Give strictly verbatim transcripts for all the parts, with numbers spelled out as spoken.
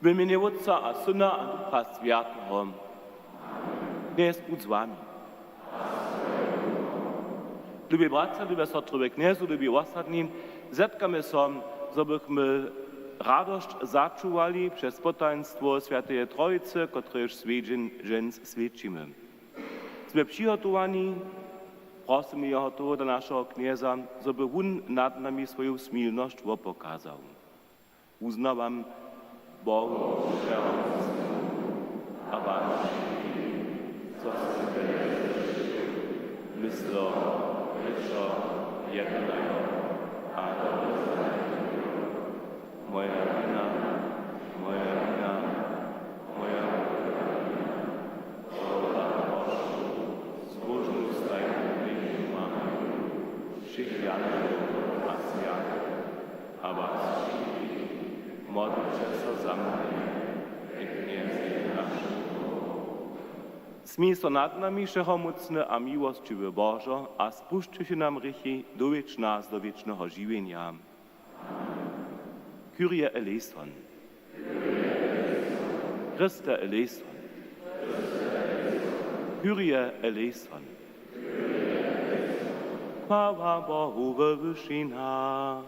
W mjenje Wótca a Syna a Ducha Swjateho. Knjez budź z wami. Lubi bratřa, lube sotry we Knjezu, lubi wosadni, zetkamy so, zo bychmy radosć začuwali přez potajnstwo Swjateje Trojicy, kotrejež swjedźeń dźens swjećimy. Smy přihotowani, prosymy jeho tohodla našeho Knjeza, zo by wón nad nami swoju smilnosć wopokazał. Wuznawam Bohu wšehomócnemu a wam wšitkim, zo smy byli zhrěšili, mysljo, rěčo, jednajo a dobre zanjechanijo. Moja wina, moja wina, moja wulka wina. Tohodla prošu, zbóžnu stajnu Mariju, wšěch jandźelow a swjatych, a was wšitkich, modlće so za mnje před Knjezem našim Bohom. Smil so nad nami, wšehomócny a miłosćiwy Božo, a spušćiwši nam hrěchi, dowjedź nas do wěčneho žiwjenja. Kyrie eleison. Christe eleison. Kyrie eleison. Chwała Bohu we wyšinach.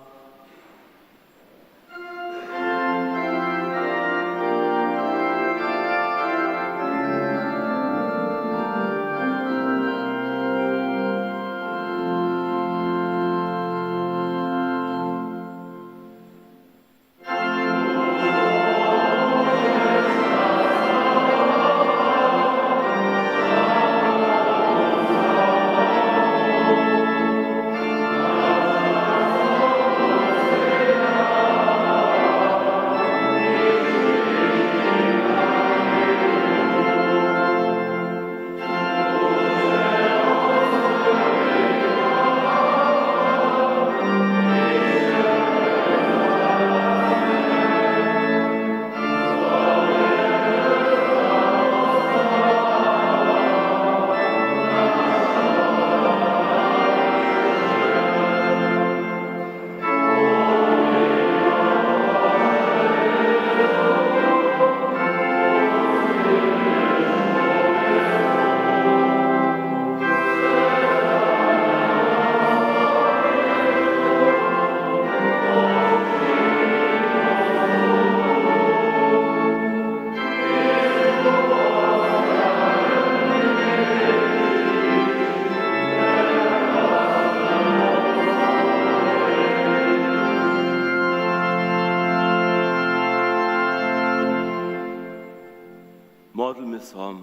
Modlmy so.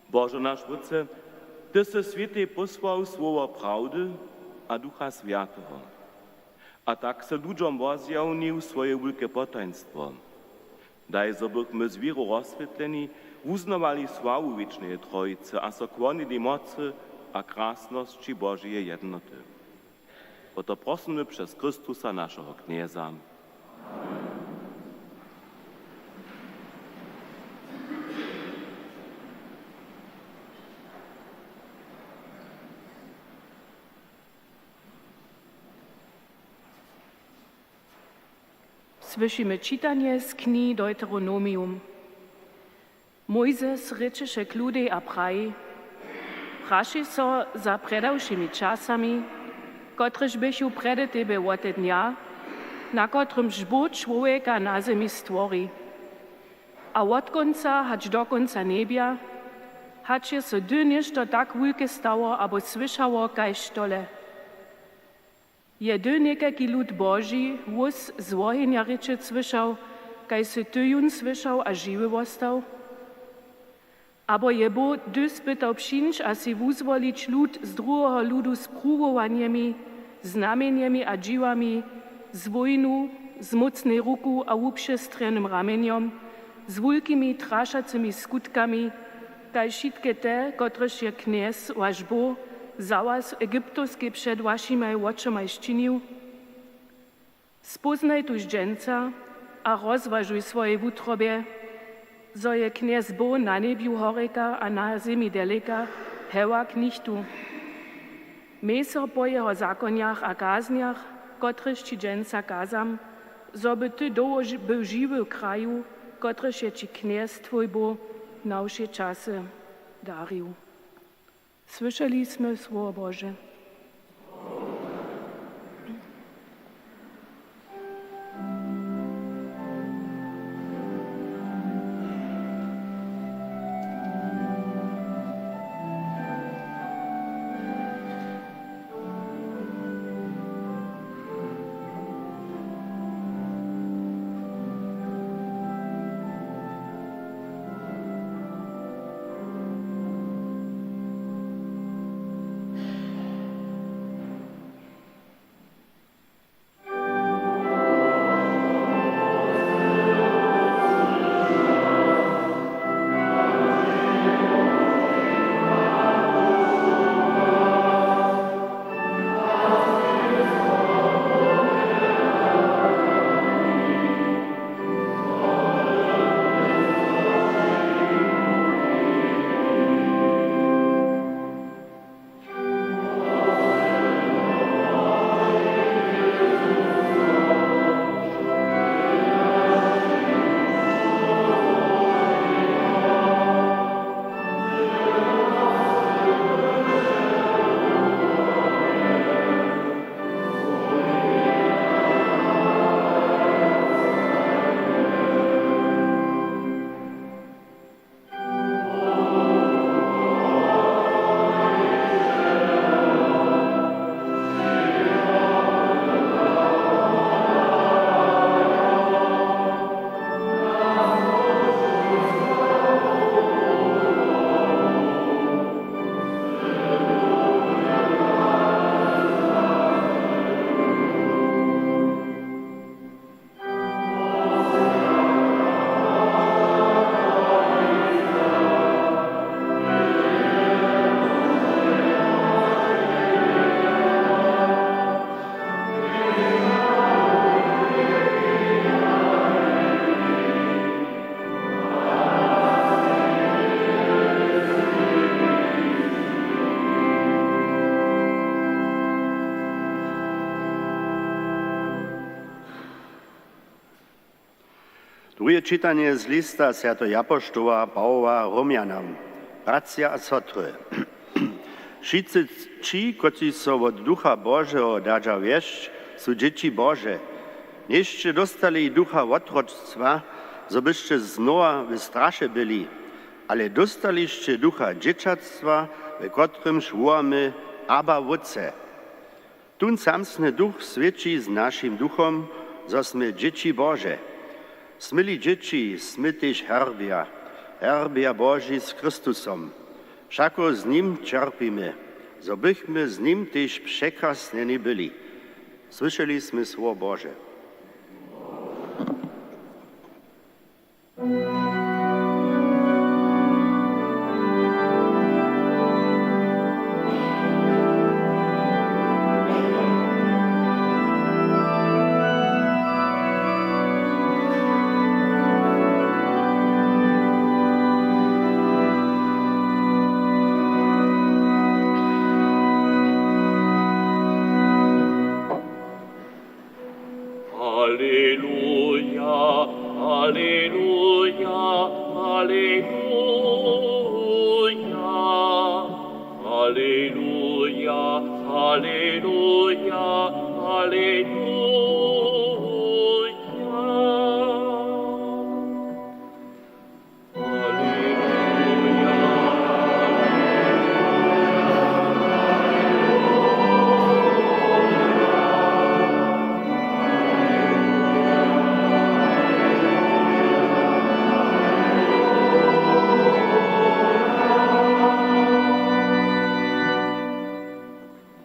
Božo naš Wótče, ty sy swětej pósłał słowo prawdy a Ducha Swjateho. A tak sy ludźom wozjawnił swoje wulke potajnstwo. Daj, zo bychmy z wěru rozswětleni wuznawali sławu wěčneje Trojicy a so kłonili mocy a krasnosći Božeje jednoty. Wo to prosymy přez Chrystusa, našeho Knjeza. Słyšimy čitanje z knihi Deuteronomium. Mojzes rěčeše k ludej a praji: Prašej so za prjedawšimi časami, kotrež běchu prjedy tebje wot te dnja, na kotrymž Bóh čłowjeka na zemi stwori, a wot kónca hač do kónca njebja, hač je so hdy něšto tak wulke stało abo słyšało kaž tole. Je hdy někajki lud Boži hłós z wohenja rěčeć słyšał, kaž sy ty jón słyšał a žiwy wostał? Abo je Bóh hdy spytał: Přińdź a sej wuzwolić lud z druheho ludu z pruwowanjemi, znamjenjemi a dźiwami, z wójnu, z mócnej ruku a wupřestrjenym ramjenjom, z wulkimi trašacymi skutkami, kaž wšitke te, kotrež je Knjez, waš Bóh, za was w Egyptowskej před wašimaj wočomaj sčinił? Spóznaj tuž dźensa a rozwažuj w swojej wutrobje, zo je Knjez Bóh na njebju horjeka a na zemi deleka hewak nichtó. Měj so po jeho zakonjach a kaznjach, kotrež ći dźensa kazam, Zo by ty dołho ži-, był žiwy w kraju, kotryž je ći Knjez Twój Bóh na wšě časy darił. Słyšeli smy Słowo Bože. Druhe čitanje z lista swjateho apoštoła Pawoła Romjanam. Bratřa a sotry, wšitcy ći, kotřiž so wot Ducha Božeho dadźa wjesć, su dźěći Bože. Njejsće dóstali ducha wotroctwa, zo byšće znowa w straše byli, ale dóstali sće ducha dźěćatstwa, w kotrymž wołamy: Abba, Wótče! Tón samsny Duch swědči z našim duchom, zo smy dźěći Bože. Smy-li dźěći, smy tež herbja, herbja Boži z Chrystusom. Wšako z nim ćerpimy, zo bychmy z nim tež překrasnjeni byli. Słyšeli smy Słowo Bože. Aleluja, aleluja, aleluja. Aleluja, aleluja, aleluja.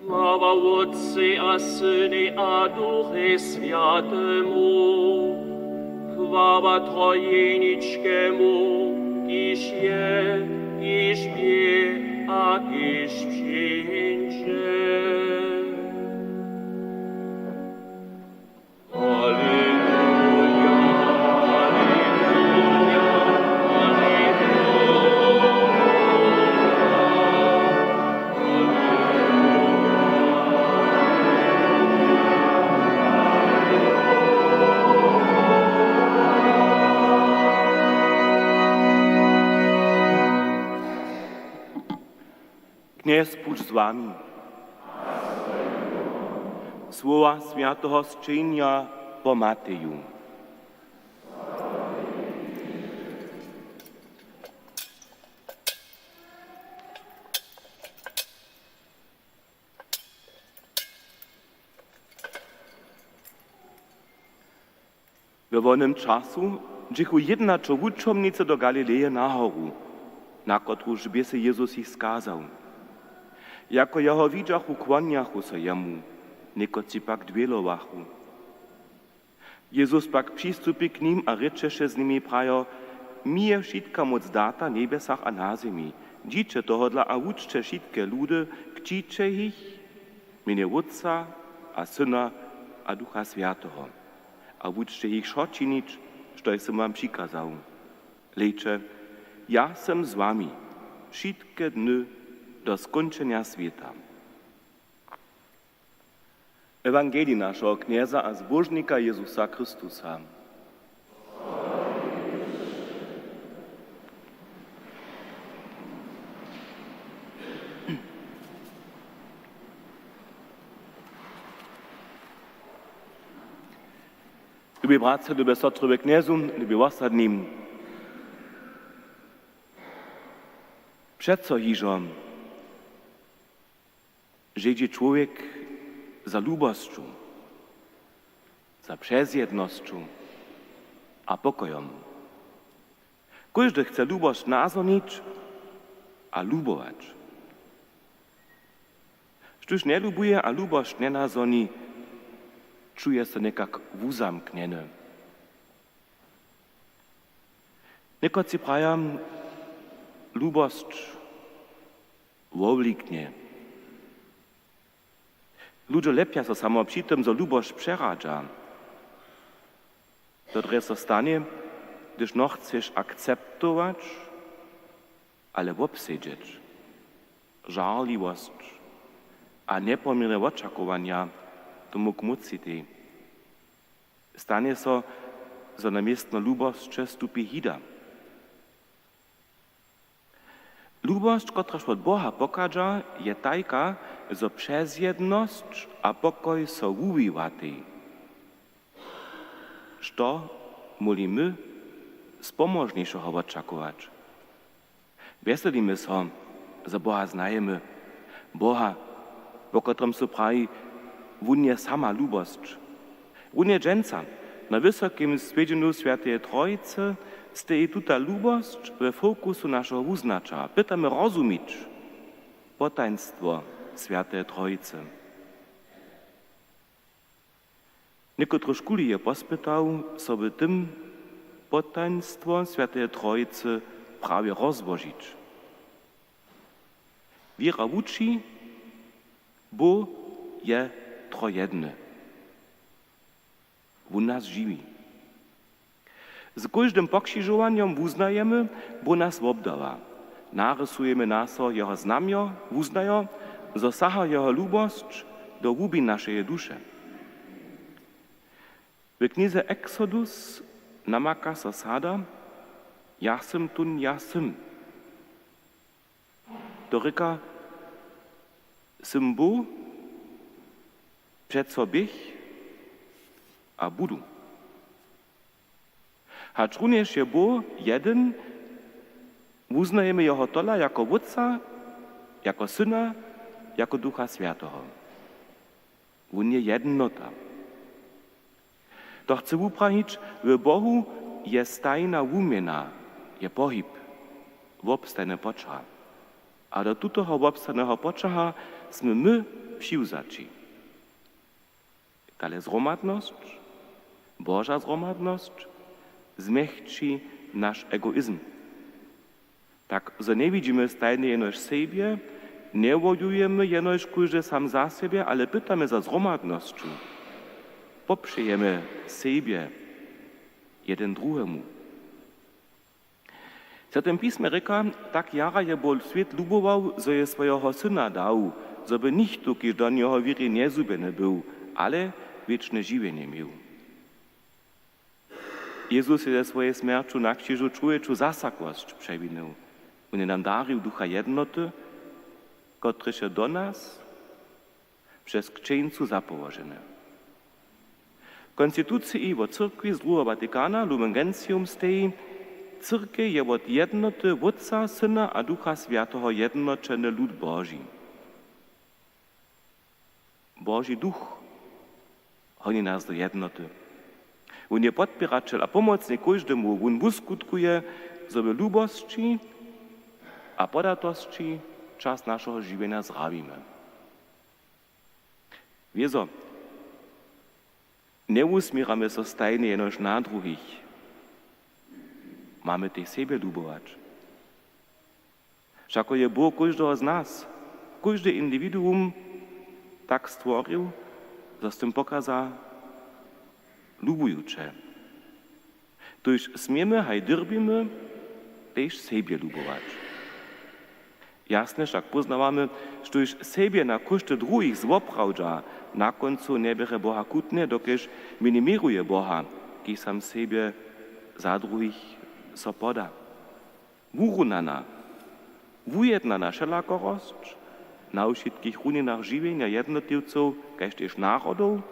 Chwała Wótcej a Synjej a Duchej Swjatemu. Chwała Trojeničkemu, kiž je, kiž bě a kiž přińdźe. Knjez budź z wami. Słowa swjateho sćenja po Mateju. We wonym času dźěchu jědnaćo wučomnicy do Galileje na horu, na kotruž bě sej Jezus jich skazał. Jako jeho widźachu, kłonjachu so jemu, někotři pak dwělowachu. Jezus pak přistupi k nim a rěčeše z nimi prajo: „Mi je wšitka móc data w njebjesach a na zemi. Dźiće tohodla a wučće wšitke ludy, křćiće jich w mjenje Wótca a Syna a Ducha Swjateho. A wučće jich wšo činić, štož sym wam přikazał. Hlejće, ja sym z wami wšitke dny do skónčenja swěta.” Ewangelij našeho Knjeza a Zbóžnika Jezusa Chrystusa. Lubi bratřa, lube sotry we Knjezu, lubi wosadni. Přeco hižo žedźi čłowjek za lubosću, za přezjednosću a pokojom. Kóždy chce lubosć nazhonić a lubować. Štóž njelubuje a lubosć njenazhoni, čuje so někak wuzamknjeny. Někotři praja, lubosć wobliknje. Ludźo lěpja so samo při tym, zo lubosć přeradźa. To drje so stanje, hdyž nochceš akceptować, ale wobsedźeć žarliwosć a njepoměrne wočakowanja tomu kmócitej. Stanje so, zo na městno lubosće stupi hida. Lubosć, kotraž wot Boha pochadźa, je tajka, zo přezjednosć a pokoj so wuwiwatej. Što móhli my spomožnišeho wočakować? Wjeselimy so, zo Boha znajemy. Boha, wo kotrymž so praji: „Wón je sama lubosć.” Runje dźensa na wysokim swjedźenju Swjateje Trojicy steji tuta lubosć we fokusu našeho wuznaća. Pytamy rozumić potajnstwo Swjateje Trojicy. Někotrychž kuli je pospytał, so w tym potajnstwo Swjateje Trojicy prawje rozłožić. Wěra wuči, Bóh je trojedny. Wón nas žiwi. Z kóždym pokřižowanjom wuznajemy, Bóh nas wobdawa. Narysujemy na so jeho znamjo, wuznajo, zo saha jeho lubosć do hłubin našeje duše. W knize Exodus namaka so sada: „Ja sym tón, ja sym.” To rěka: „Sym Bóh, přeco běch a budu.” Hač runjež je Bóh jedyn, wuznajemy jeho tola jako Wótca, jako Syna, jako Ducha Swjateho. Wón je jednota. To chce wuprajić, w Bohu je stajna wuměna, je pohyb, wobstajny poćah. A do tutoho wobstajneho poćaha smy my přiwzaći. Tale zhromadnosć, Boža zhromadnosć, zmjehči naš egoizm. Tak zo njewidźimy stajnje jenož sebje, njewojujemy jenož kóždy sam za sebje, ale pytamy za zhromadnosću. Popřejemy sebje jedyn druhemu. W Swjatym pismje rěka: „Tak jara je Bóh swět lubował, zo je swojeho Syna dał, zo by nichtó, kiž do njeho wěri, njezhubjeny był, ale wěčne žiwjenje měł.” Jezus je ze swojej smjerću na křižu čłowječu zasakłosć přewinył. Wón je nam darił ducha jednoty, kotrež je do nas přez křćeńcu zapołožene. W konstituciji wo cyrkwi z druheho Watikana Lumen Gentium steji: „Cyrkej je wot jednoty Wótca, Syna a Ducha Swjateho jednoćeny lud Boži.“ Boži Duch honi nas do jednoty. Wón je podpěraćel a pomocnik kóždemu. Wón wuskutkuje, zo w lubosći a podatosći čas našeho žiwjenja zrawimy. Wězo, njewusměramy so stajnje jenož na druhich. Mamy tež sebje lubować. Wšako je Bóh kóždeho z nas, kóžde individuum tak stworił, zo z tym pokaza lubujuće. Tuž směmy, haj dyrbimy, tež sebje lubować. Jasnje wšak póznawamy, štóž sebje na kóšty druhich zwoprawdźa, na kóncu njebjerje Boha chutnje, dokelž miniměruje Boha, kiž sam sebje za druhich so poda. Wurunana, wujednana wšelakorosć na wšitkich runinach žiwjenja jednotliwcow kaž tež narodow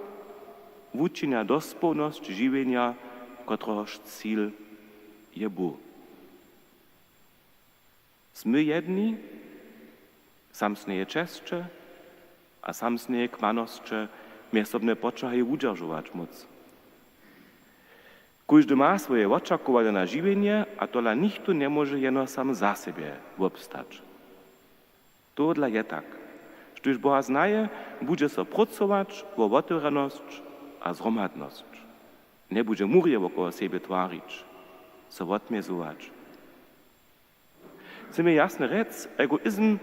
wučinja dospołnosć žiwjenja, kotrehož cil je Bóh. Smy jedni, samsneje česće a samsneje kmanosće mjezsobne poćahi wudźeržować móc. Kóždy ma swoje wočakowanja na žiwjenje a tola nichtó njemóže jeno sam za sebje wobstać. Tohodla je tak, štóž Boha znaje, budźe so prócować wo wotewrjenosć a zhromadnosć. Njebudźe murje wokoło sebje twarić, so wotmězować. Chcemy jasnje rjec, egoizm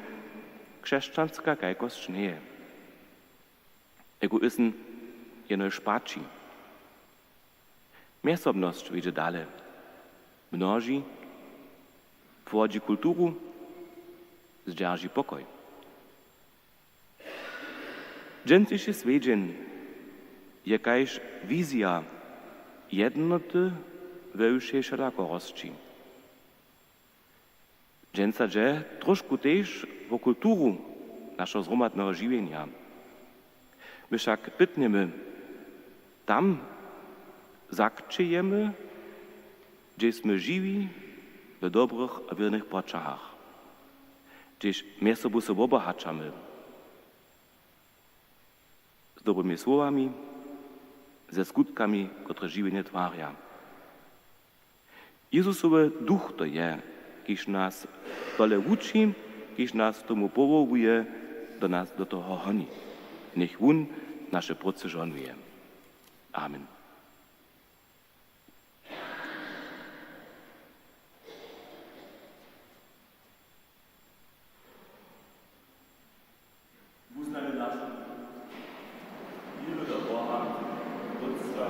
křesćanska kajkosć njeje. Egoizm jenož pači. Mjezsobnosć wědźe dale, množi, płodźi kulturu, zdźerži pokoj. Dźensniši swjedźeń je kaž wizija jednoty we wšej wšelakorosći. Dźensa dźe trošku tež wo kulturu našeho zhromadneho žiwjenja. My wšak pytnjemy, tam zakćějemy, hdźež smy žiwi w dobrych a wěrnych poćahach, hdźež mjez sobu so wobohaćamy z dobrymi słowami, ze skutkami, kotrež žiwjenje twarja. Jezusowy duch to je, kiž nas tole wuči, kiž nas tomu powołuje, do nas do toho honi. Njech wón naše prócy žohnuje. Amen. Wuznajmy našu wěru do Boha, Wótca.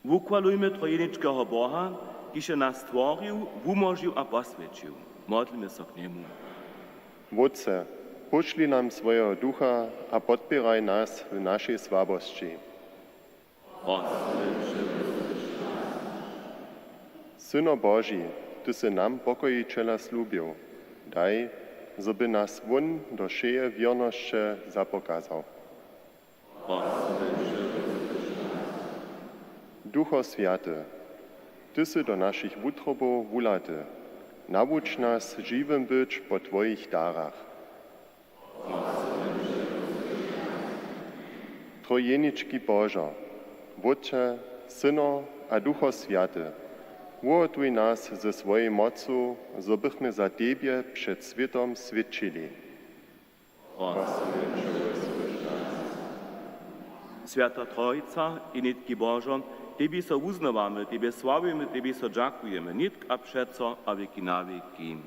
Wuchwalujmy trojeničkeho Boha, kiž je nas stworił, wumóžił a poswjećił. Modlimy so k njemu. Wótče, pošli nam swojeho Ducha a podpěraj nas w našej słabosći. Syno Boži, ty sy nam pokojićela slubił. Daj, zo by nas wón do wšeje wěrnosće zapokazał. Ducho Swjaty, Ty sy do našich wutrobow wulaty. Nawuč nas, žiwym być po twojich darach. Trojjenički Božo, Wótče, Syno a Ducho Swjaty, wuhotuj nas ze swojej mocu, zo bychmy za tebje před swětom swědčili. Swjata Trojica, jenički Božo, tebi so wuznawamy, tebje sławimy, tebi so dźakujemy, nětk a přeco a wěki na wěki.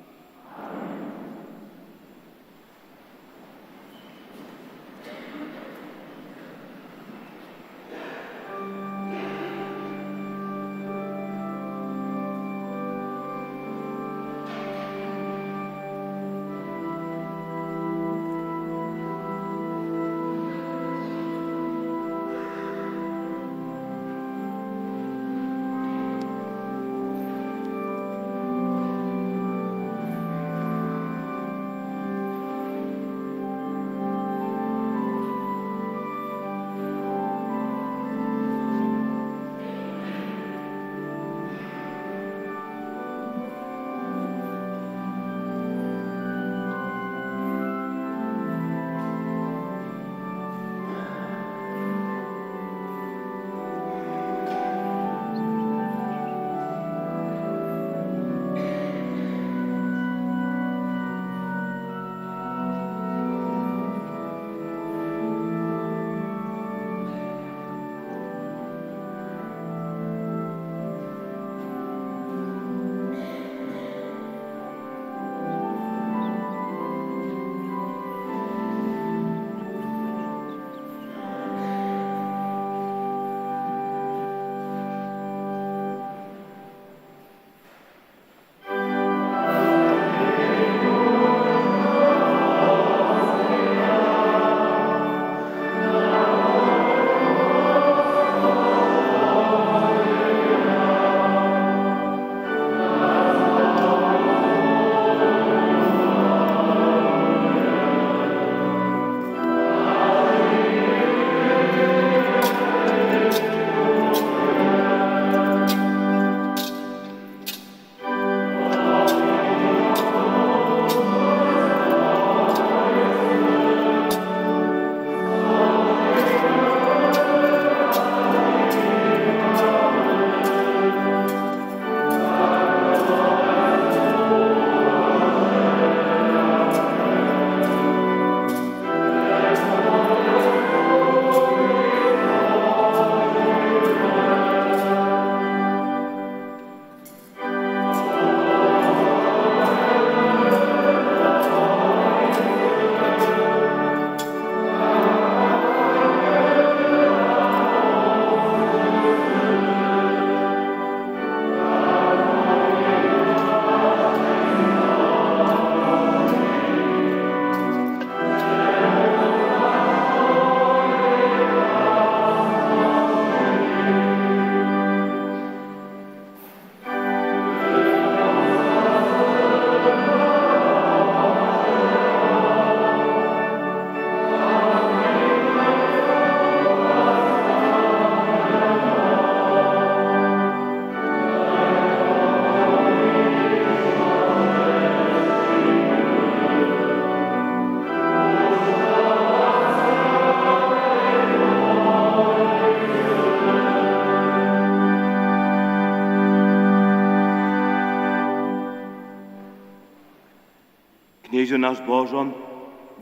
Knježe naš Božo,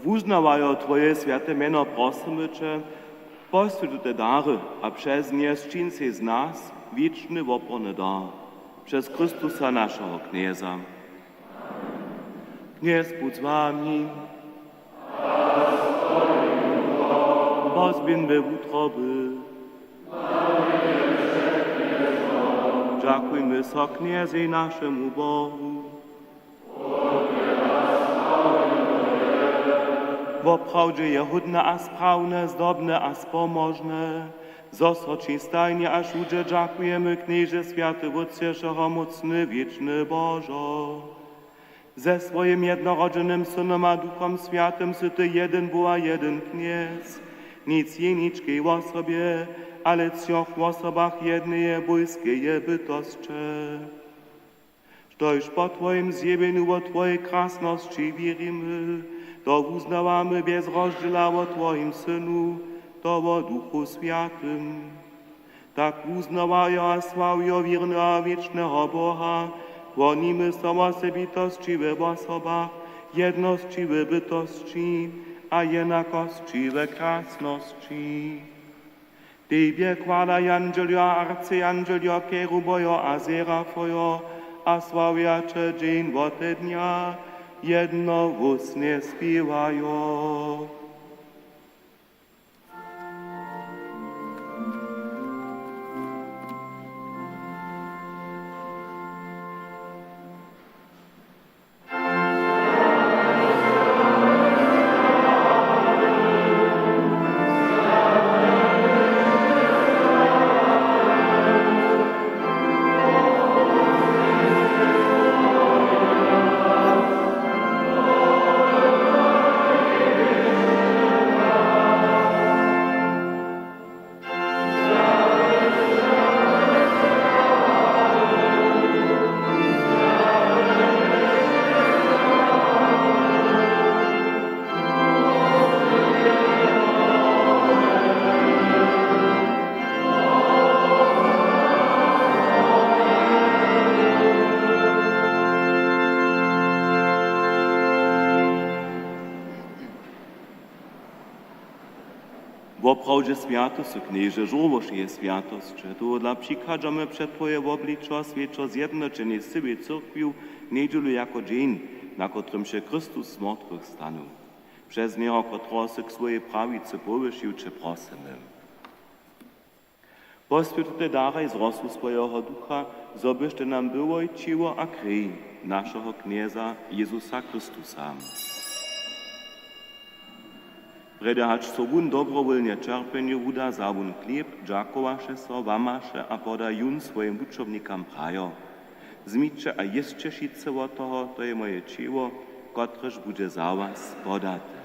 wuznawajo Twoje swjate mjeno, prosymy Će, poswjeć tute dary a přez nje sčin sej z nas wěčny woporny dar. Přez Chrystusa, našeho Knjeza. Knjez budź z wami. Pozběhńmy wutroby. Dźakujmy so Knjezej, našemu Bohu. Woprawdźe je hódne a sprawne, zdobne a spomožne, zo so Ći stajnje a wšudźe dźakujemy, Knježe, swjaty Wótče, wšehomócny, wěčny Božo. Ze swojim jednorodźenym Synom a Duchom Swjatym sy Ty jedyn Bóh a jedyn Knjez, nic jeničkej wosobje, ale třoch wosobach jedneje bójskeje bytosće. Štož po Twojim zjewjenju wo Twojej krasnosći wěrimy, to wuznawamy bjez rozdźěla wo Twojim Synu, to wo Duchu Swjatym. Tak wuznawajo a sławijo wěrneho a wěčneho Boha, kłonimy so wosebitosći we wosobach, jednosći we bytosći a jenakosći we krasnosći. Tebje chwala jandźeljo a arcjandźeljo, kerubojo a serafojo, a sławja će dźeń wote dnja, jednohłósnje spěwajo. Woprawdźe swjaty sy, Knježe, žórło wšeje swjatosće. Tohodla přichadźamy před Twoje wobličo, swjećo zjednoćenej z Cyrkwju njedźelu jako dźeń, na kotrymž je Chrystus z mortwych stanył. Přez njeho, kotrehož sy k swojej prawicy powyšił, će prosymy: Poswjeć tutej daraj z rosu swojeho Ducha, zo byštej nam byłoj ćěło a krej našeho Knjeza Jezusa Chrystusa. Prjedy hač so wón dobrowólnje ćerpjenju wuda, wza wón chlěb, dźakowaše so, łamaše a poda jón swojim wučomnikam, prajo: Wzmiće a jěsće wšitcy wot toho, to je moje ćěło, kotrež budźe za was podate.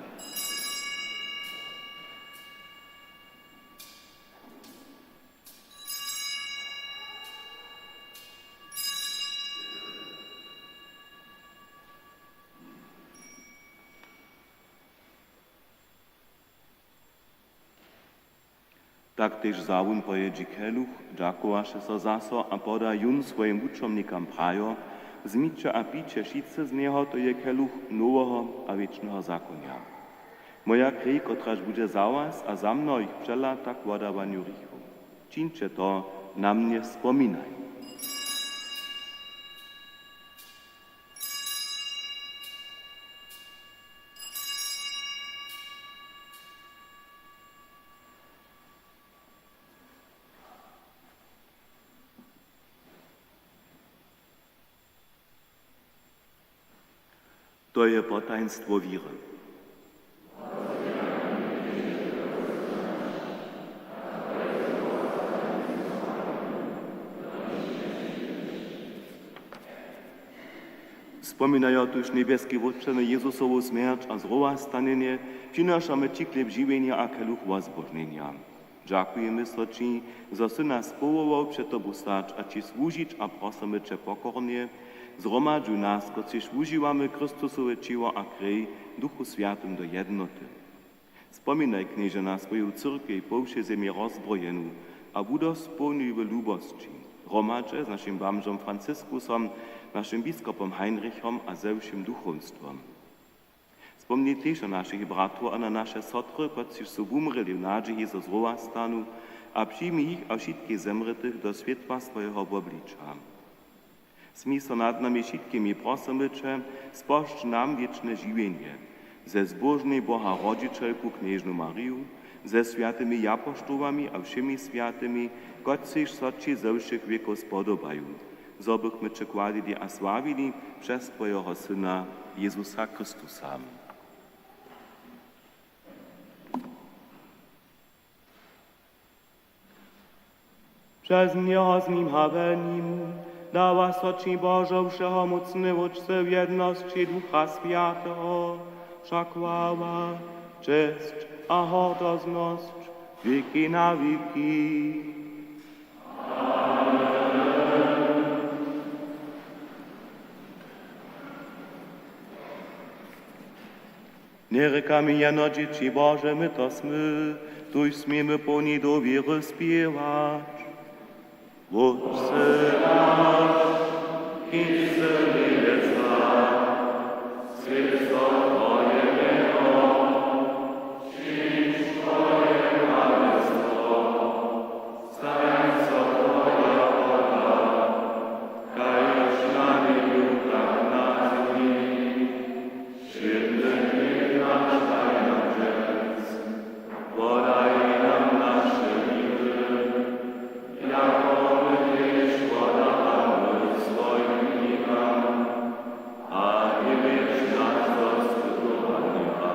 Tak tež wza wón po jědźi keluch, dźakowaše so zaso a poda jón swojim wučomnikam, prajo: Wzmiće a pijće wšitcy z njeho, to je keluch noweho a wěčneho zakonja. Moja krej, kotraž budźe za was a za mnohich přelata k wodawanju hrěchow. Čińće to na mnje spominajo. To je potajnstwo wěry. Spominajo tuž, njebjeski Wótče, na Jezusowu smjerć a zrowastanjenje, přinašamy Ći chlěb žiwjenja a keluch wozbožnjenja. Dźakujemy so Ći, zo sy nas powołał před Tobu stać a Ći słužić, a prosymy Će pokornje: Zhromadźuj nas, kotřiž wužiwamy Chrystusowe ćěło a krej, w Duchu Swjatym do jednoty. Spominaj, Knježe, na swoju cyrkwjej po wšej zemi rozbrojenu, a wudospołnjuj w lubosći, hromadźe z našim bamžom Franciskusom, našim biskopom Heinrichom a ze wšěm duchowstwom. Spomnij tež na našich bratrow a na naše sotry, kotřiž su wumrěli w nadźiji, zo zrowastanu, a přijmi jich a wšitkich zemrětych do swětła swojeho wobliča. Smil so nad nami wšitkimi, prosymy Će, spožč nam wěčne žiwjenje ze zbóžnej Boha rodźićelku knježnu Mariju, ze swjatymi japoštołami a wšěmi swjatymi, kotřiž so Ći ze wšěch wěkow spodobaju, zo bychmy Će chwalili a sławili přez Twojeho Syna Jezusa Chrystusa. Přez njeho, z nim a w nim dawa so Ći, Božo, wšehomócny Wótče, w jednosći Ducha Swjateho wša chwała, česć a hordoznosć Wěki na wěki. Njerěkamy jeno dźěći Bože, my to smy, tuž směmy połni dowěry spěwać. Wótče naš, kiž sy w njebjesach, swjeć so twoje mjeno, přińdź twoje kralestwo, stań so twoja wola, kaž na njebju, tak na zemi. Wšědny chlěb naš daj nam dźens, wodaj nam naše winy, jako my tež wodawamy swojim winikam, a njewjedź nas do spytowanjeho,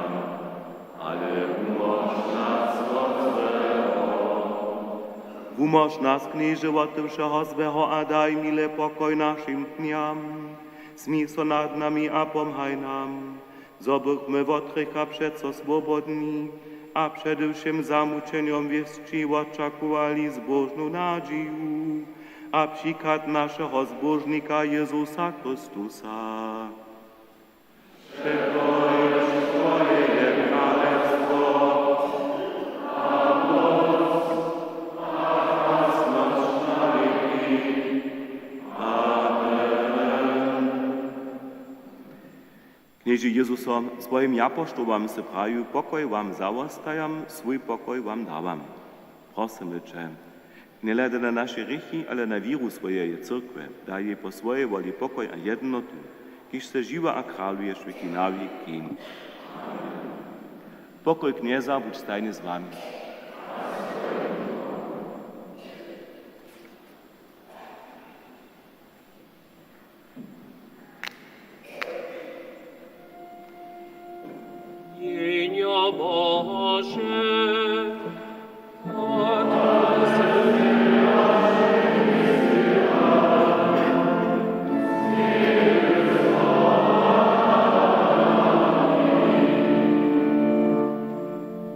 ale wumóž nas wot złeho. Wumóž nas, Knježe, wot wšeho złeho a daj, mile, pokoj našim dnjam. Smil so nad nami a pomhaj nam, zo bychmy wot hrěcha přeco swobodni a přede wšěm zamućenjom wěsći wočakowali zbóžnu nadźiju a přichad našeho Zbóžnika Jezusa Chrystusa. Přeto je twoje je kralestwo a móc a krasnosć na wěki. Amen. Knježe Jezuso, swojim japoštołam sy prajił: „Pokoj wam zawostajam, swój pokoj wam dawam.” Prosymy će, njehladaj na naše hrěchi, ale na wěru swojeje cyrkwje, daj jej po swojej woli pokoj a jednotu, kiž sy žiwy a kraluješ wěki na wěki. Pokoj Knjeza budź stajnje z wami. Jehnjo Bože,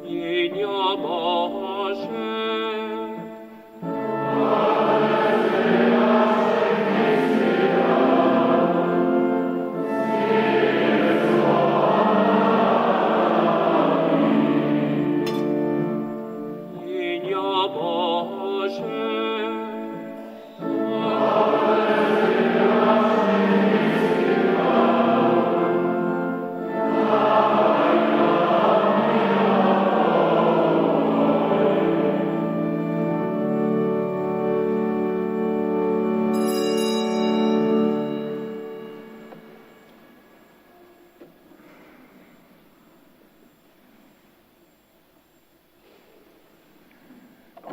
Jehnjo Bože,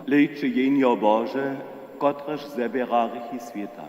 Hlejće, Jehnjo Bože, kotrež zběra hrěchi swěta.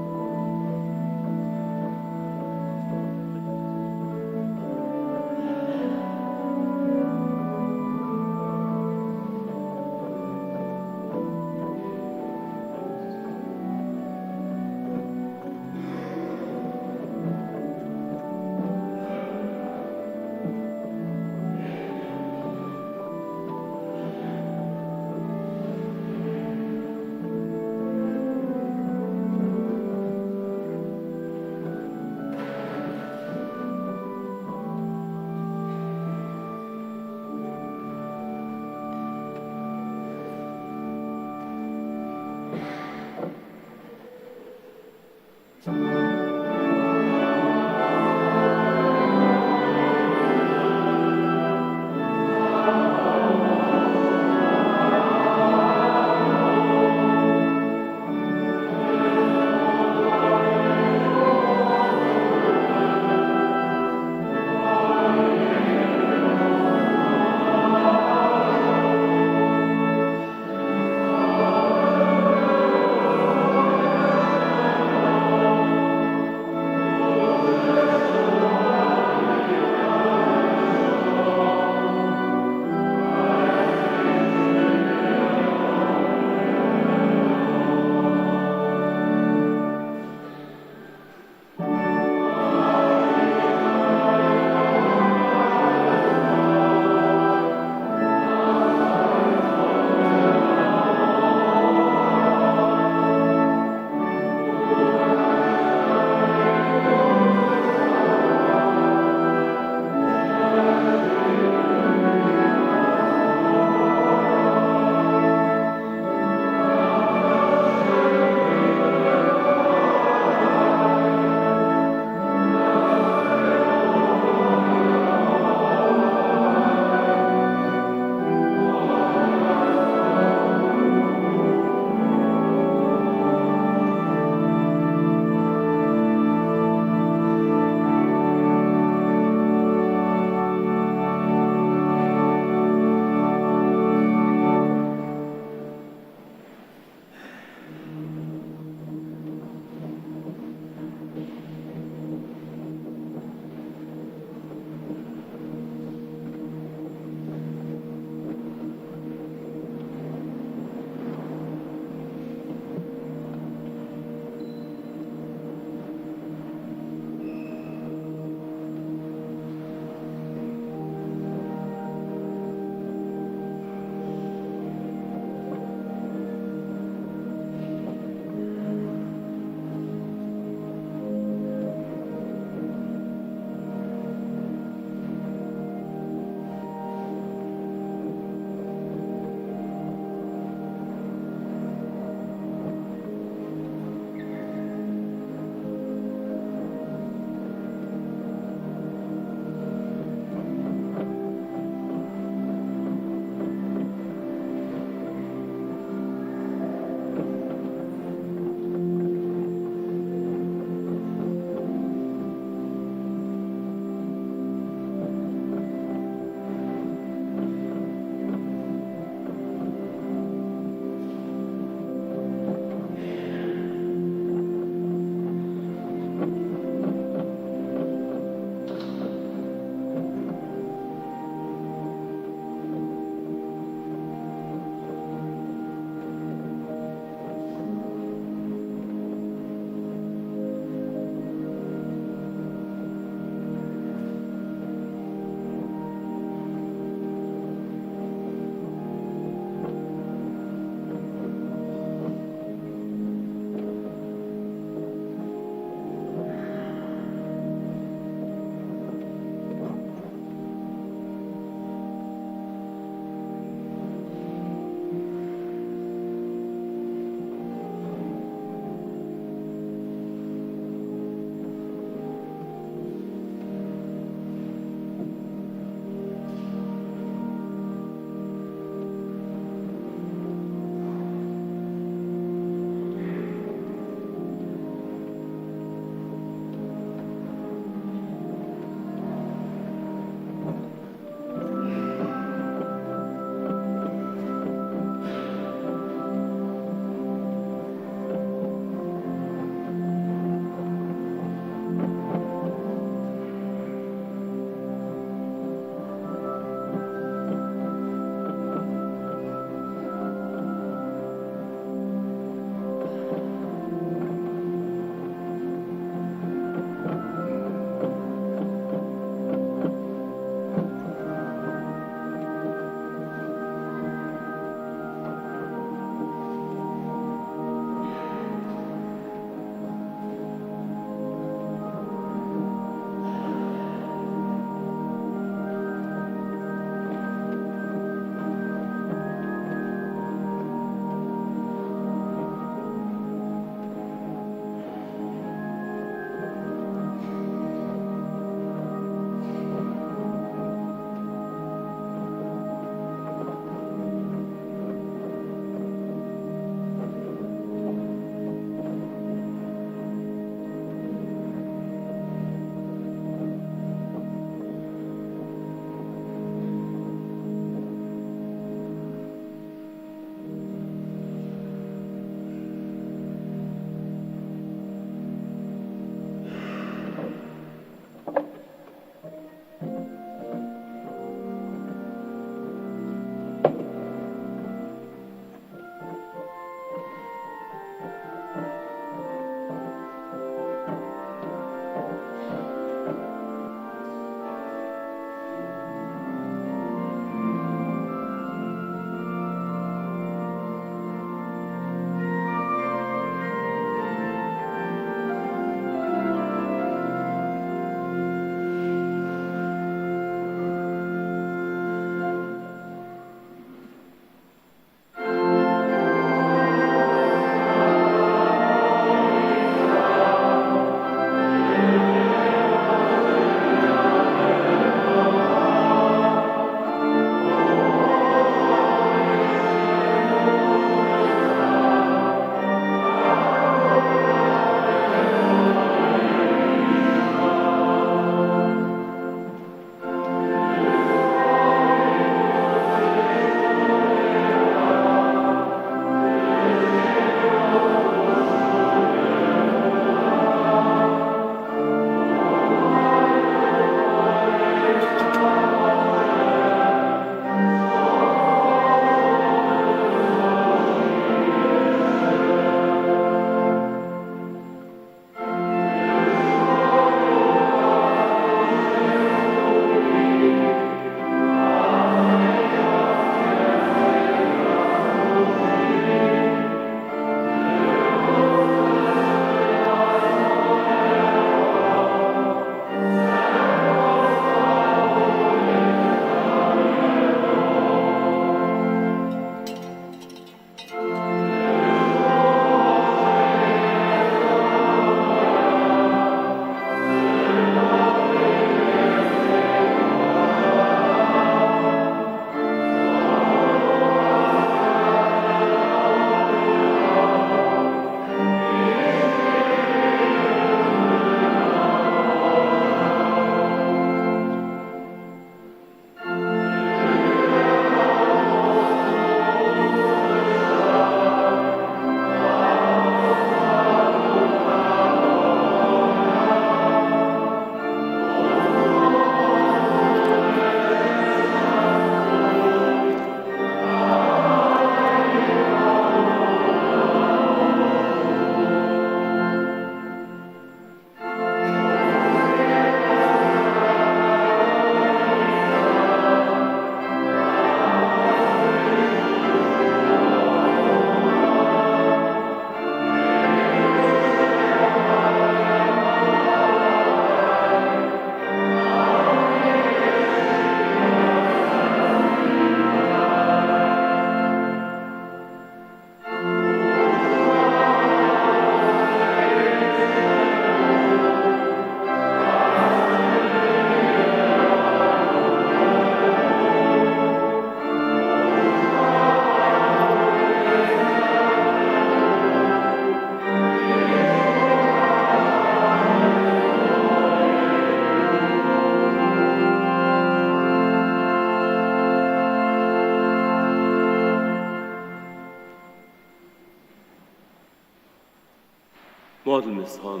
Modlmy so.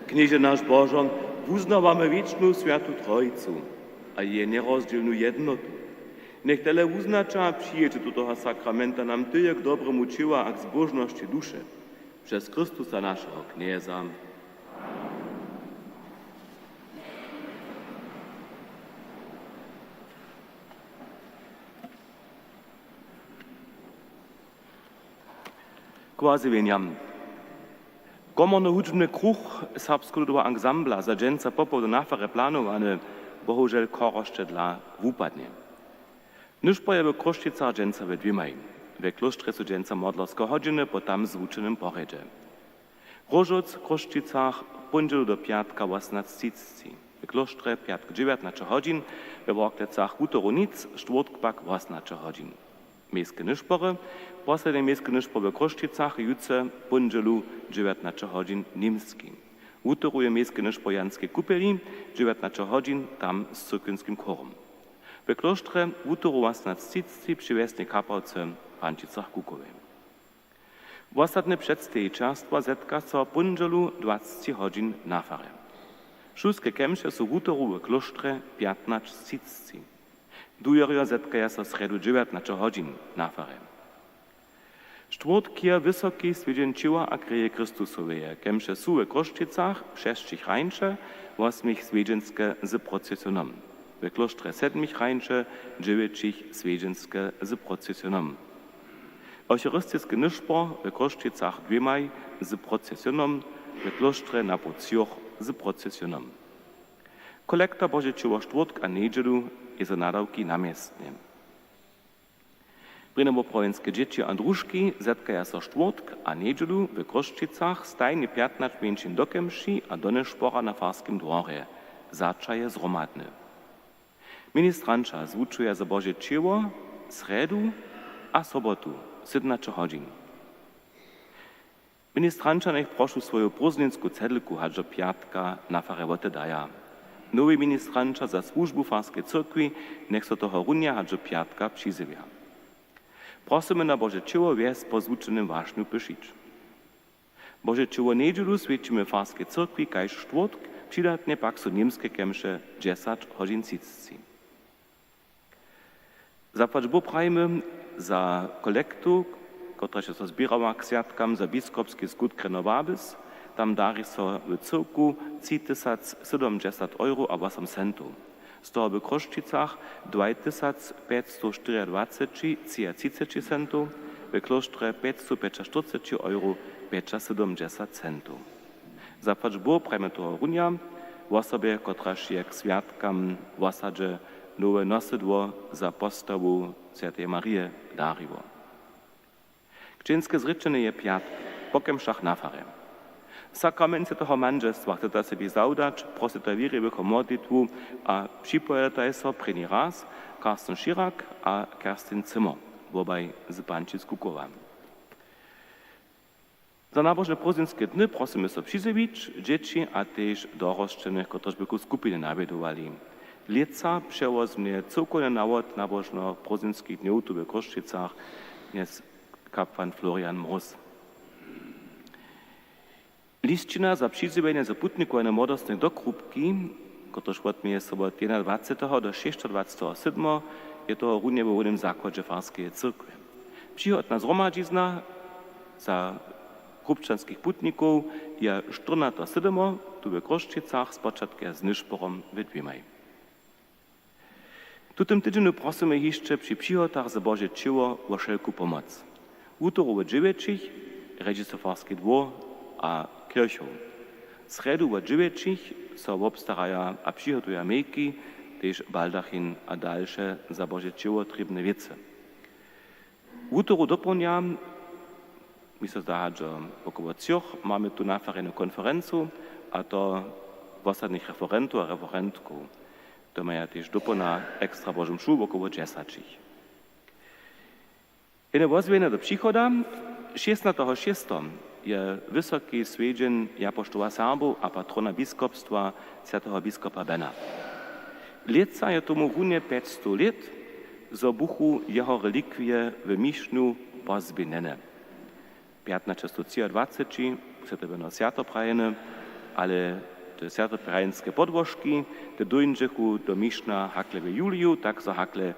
Knježe naš Božo, wuznawamy wěčnu Swjatu Trojicu a jeje njerozdźělnu jednotu. Njech tele wuznaća a přijěće tutoho sakramenta nam tyje k dobremu ćěła a k zbóžnosći duše. Přez Chrystusa, našeho Knjeza. K wozjewjenjam. Komorny hudźbny kruch Serbskeho ludoweho ansambla za dźensa popołdnju na farje planowany, bohužel chorosće dla wupadnje. Nyšpor je w Chrósćicach dźensa we dwěmaj. We klóštrje su dźensa modlerske hodźiny po tam zwučenym porjedźe. Róžowc w Chrósćicach póndźelu do pjatka wosomnaće třiceći. We klóštrje pjatk dźewjatnaće hodźin, we Worklecach wutoru nic, štwórtk pak wosomnaće hodźin. Mejske nyšpory. Poslednje mejske nyšpor we Chrósćicach jutře póndźelu dźewjatnaće hodźin němski. Wutoru je mejske nyšpor w Janskej kupeli dźewjatnaće hodźin, tam z cyrkwinskim chórom. We klóštrje wutoru wosomnaće třiceći při wjesnej kapałce w Frančicach Kukowej. Wosadne předstejićerstwo zetka so póndźelu dwaceći hodźin na farje. Šulske kemše su wutoru we klóštrje pjatnaće třiceći. Dujerjo zetkaja so srjedu dźewjatnaće hodźin na farje. Štwórtk je wysoki swjedźeń ćěła a kreje Chrystusoweje. Kemše su we Chrósćicach, šesćich rańše, wosmich swjedźenske z procesionom. We klóštrje sedmich rańše, dźewjećich swjedźenske z procesionom. Eucharistiske nyšpor we Chrósćicach dwěmaj z procesionom, we klóštrje napoł třoch z procesionom. Kolekta Bože ćěło štwórtk a njedźelu je za nadawki na městnje. Brěnjowoprawjenske dźěći a družki zetkaja so štwórtk a njedźelu we Chrósćicach stajnje pjatnaće mjeńšin do kemši a do nyšpora na farskim dworje. Zača je zhromadny. Ministranća zwučuja za Bože ćěło srjedu a sobotu, sydomnaće hodźin. Ministranća njech prošu swoju prózdninsku cedlku hač do pjatka na farje wotedaja. Nowi ministranća za słužbu w farskej cyrkwi njech so tohorunja hač do pjatka přizjewja. Prosymy na Bože ćěło wjes po zwučenym wašnju pyšić. Bože ćěło njedźelu swjećimy w farskej cyrkwi kaž štwórtk, přidatnje pak su němske kemše dźesać hodźin třiceći. Zapłać Bóh prajimy za kolektu, kotraž je so zběrała k swjatkam za biskopski skutk Reno Wabis. Tam dari so w cyłku tři tysac sydomdźesat euro a wosom centow. Z toho w Chrósćicach dwaj tysac pjećstow štyriadwaceći třiatřiceći centow, w klóštrje pjećstow pjećaštyrceći euro pjećasydomdźesat centow. Zapłać Bóh prajimy tohorunja wosobje, kotraž je k swjatkam w wosadźe nowe nosydło za postawu swjateje Marije dariło. Křćeńske zrěčenje je pjatk po kemšach na farje. Sakrament swjateho mandźelstwa chceta sebi zawdać, prosyta wěriwych wo modlitwu a připojedataj so prěni raz Carsten Schirak a Kerstin Zimmer, wobaj z Pančic Kukowa. Za nabožne prózdninske dny prosymy so přizjewić dźěći a tež dorosćenych, kotrež bychu skupiny nawjedowali. Lětsa přewozmje cyłkowny nawod nabožno-prózdninskich dnjow tu w Chrósćicach knjez kapłan Florian Mróz. Lisćina za přizjewjenje za putnikowanju młodostnych do Krupki, kotrež wotměje so wot jedynadwaceteho do šěsćadwaceteho sydmo, je tohorunje we hłownym zakładźe farskeje cyrkwje. Přichodna zhromadźizna za krupčanskich putnikow je štyrnateho sydomo tu we Chrósćicach, spočatk je z nyšporom we dwěmaj. W tutym tydźenju prosymy hišće při přihotach za Bože ćěło wo wšelku pomoc. Wutoru wo dźewjećich rjedźi so farski dwór a kěrchow. Srjedu wo dźewjećich so wobstaraja a přihotuja mejki, tež baldachin a dalše za Bože ćěło trěbne wěcy. Wutoru dopołdnja, mi so zda, hač wokoło třoch, mamy tu na farje jednu konferencu, a to wosadnych referentow a referentkow. To maja tež dopołdnja ekstra Božu mšu wokoło dźesaćich. Jene wozjewjenje do přichoda. Šěsnateho šěsteho je wysoki swjedźeń japoštoła Serbow a patrona biskopstwa, swjateho biskopa Bena. Lětsa je tomu runje pjećstow lět, zo buchu jeho relikwije w Mišnju pozběhnjene. pjatnaće sto třiadwaceći, přetobyno swjato prajene, ale te swjatoprajenske podłožki, te dóńdźechu do mišna hakle w juliju, tak zo hakle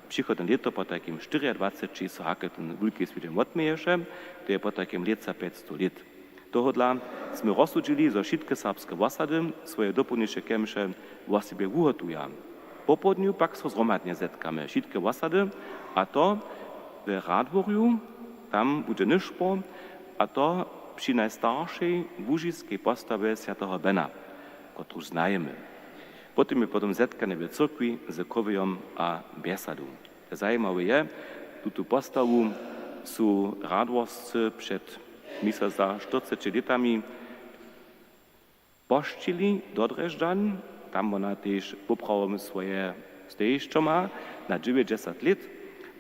přichodne lěto potajkim štyriadwaceći so hakle ten wulki swjedźeń wotměješe, to je potajkim lětsa pjećstow lět. Tohodla smy rozsudźili, zo wšitke serbske wosady swoje dopołdniše kemše wosebje wuhotuja. Popołdnju pak so zhromadnje zetkamy, wšitke wosady, a to w Radworju, tam budźe nyšpor, a to při najstaršej łužiskej postawje swjateho Bena, kotruž znajemy. Potom je potom zetkanje w cyrkwi z chowejom a bjesadu. Zajimawe je, tutu postawu su Radworscy před, mysla, za štyrceći lětami pošćili do Drježdźan. Tam wona tež poprawom swoje stejišćo ma na dźewjećdźesat lět,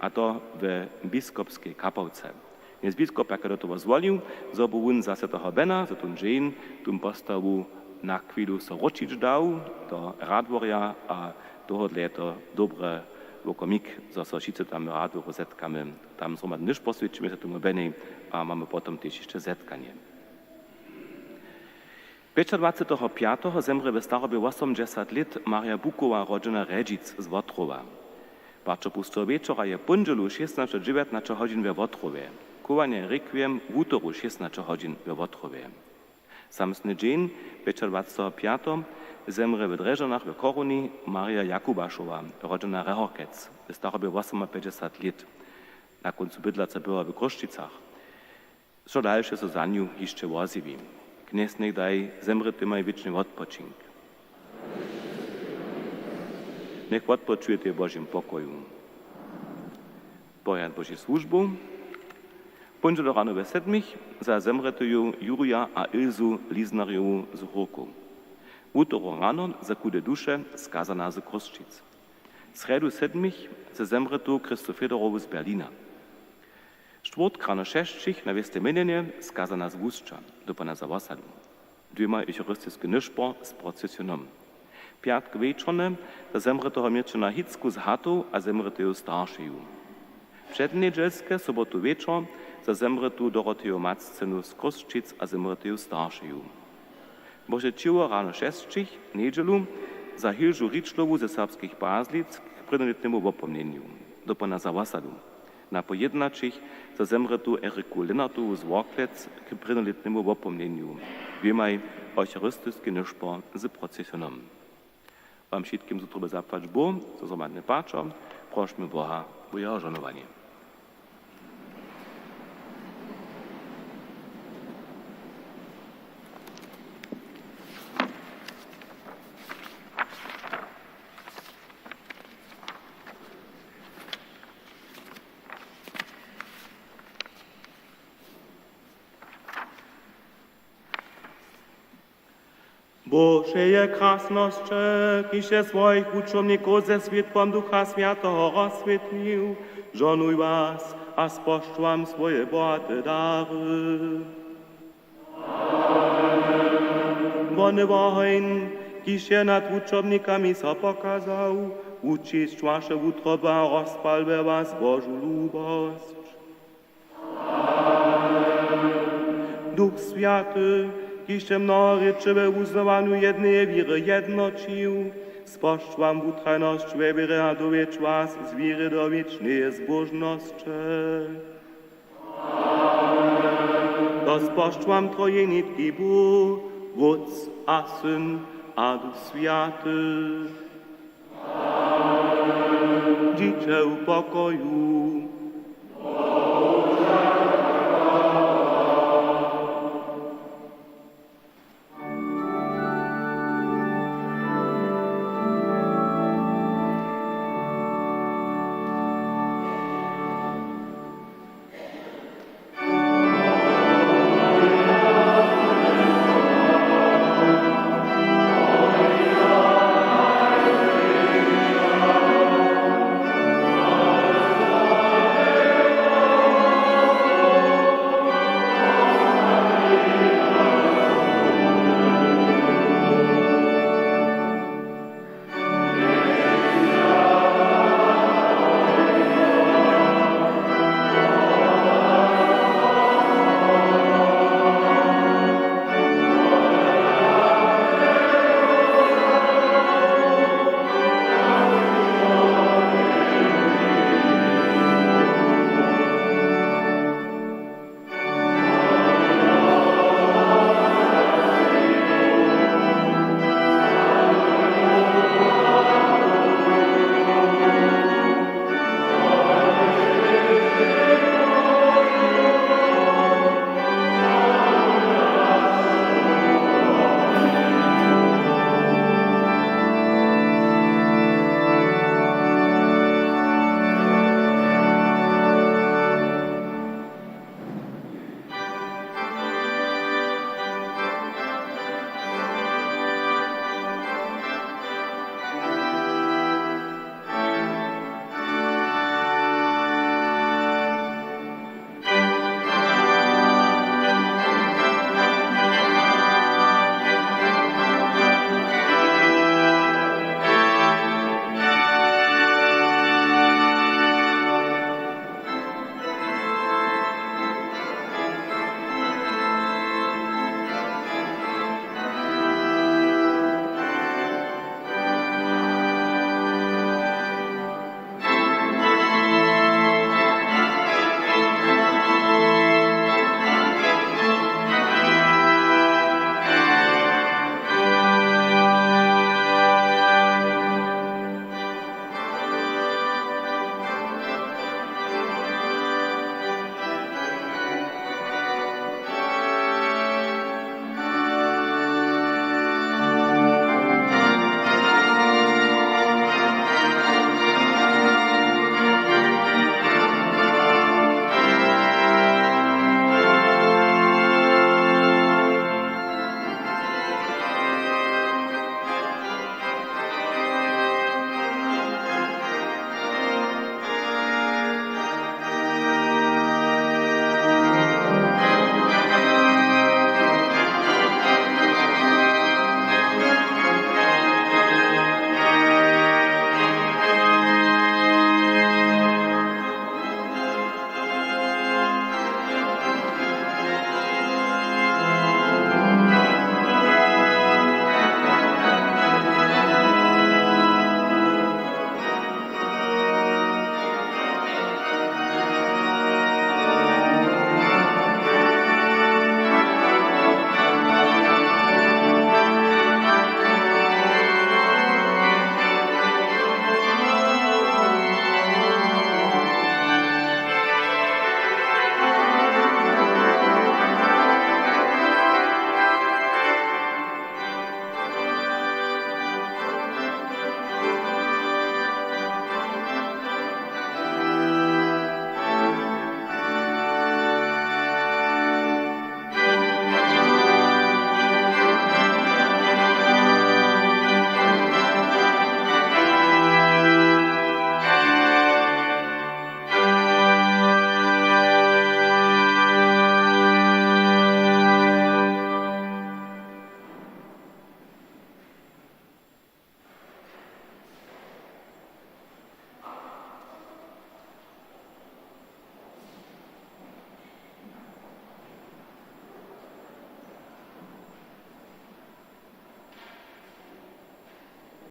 a to we biskopskej kapałce. Knjez biskop pak je do toho zwolił, zo bu wón za swjateho Bena, za tón dźeń, tón postawu na chwilu so wróćić dał do Radworja, a tohodle je to dobry wokomik, zo so wšitcy tam w Radworju zetkamy, tam zhromadnje poswjećimy so tomu Benej a mamy potom tež hišće zetkanje. Pjećadwaceteho pjateho zemrě w starobje wosomdźesat lět Marja Bukowa, rodźena Rjedźic z Wotrowa. Paćerpusceho wječora je póndźelu šěsnaće dźewjatnaće hodźin we Wotrowje. Chowanje rekwiem wutoru šěsnaće hodźin we Wotrowje. Samsny dźeń, pjećadwaceteho pjateho, zemrě w Drježdźanach w Choruni Marja Jakubašowa, rodźena Rehorkec, w starobje wosomapjećdźesat lět. Na kóncu bydla so była w Chrósćicach. Što dalše so za nju hišće wozjewi? Knjez njech daj zemrětymaj wěčny wotpočink. Njech wotpočujete w Božim pokoju. Porjad Božich słužbow. Póndźelu rano we sedmich za zemrětuju Jurja a Ilzu Liznarjowu z Hórkow. Wutoru rano za chude duše skazana z Chrósćic. Srjedu sedmich za zemrětu Christu Fedorowu z Berlina. Štwórtk rano šesćich na wěste měnjenje skazana z Łusća, dopona za wosadu. Dwěmaj eucharistisky nyšpor z procesionom. Pjatk wječornje za zemrěteho Měrćina Hicku z Hatow a zemrěteju staršeju. Přednjedźelske sobotu wječor za zemrětu Doroteju Maccynu z Chrósćic a zemrěteju staršeju. Bože ćěło rano šesćich, njedźelu, za Hilžu Ričlowu ze Serbskich Pazlic k prěnjolětnemu wopomnjenju, dopona za wosadu. Na poł jědnaćich za zemrětu Eriku Lenartowu z Worklec k prěnjolětnemu wopomnjenju. Dwěmaj eucharistisky nyšpor z procesionom. Wam wšitkim za troby zapłać Bóh, za zhromadny paćer, prošmy Boha wo jeho žohnowanje. Bóh wšeje krasnosće, kiž je swojich wučomnikow ze swětłom Ducha Swjateho rozswětlił, žohnuj was a spožč wam swoje bohate dary. Wony woheń, kiž je nad wučomnikami so pokazał, wučisć waše wutroby a rozpal we was Božu lubosć. Duch Swjaty, kiž je mnohe rěče we wuznawanju jedneje wěry jednoćił, spožč wam wutrajnosć we wěrje a dowjedź was z wěry do wěčneje zbóžnosće. To spožč wam trojenitki Bóh, Wótc a Syn a Duch Swjaty. Dźiće w pokoju.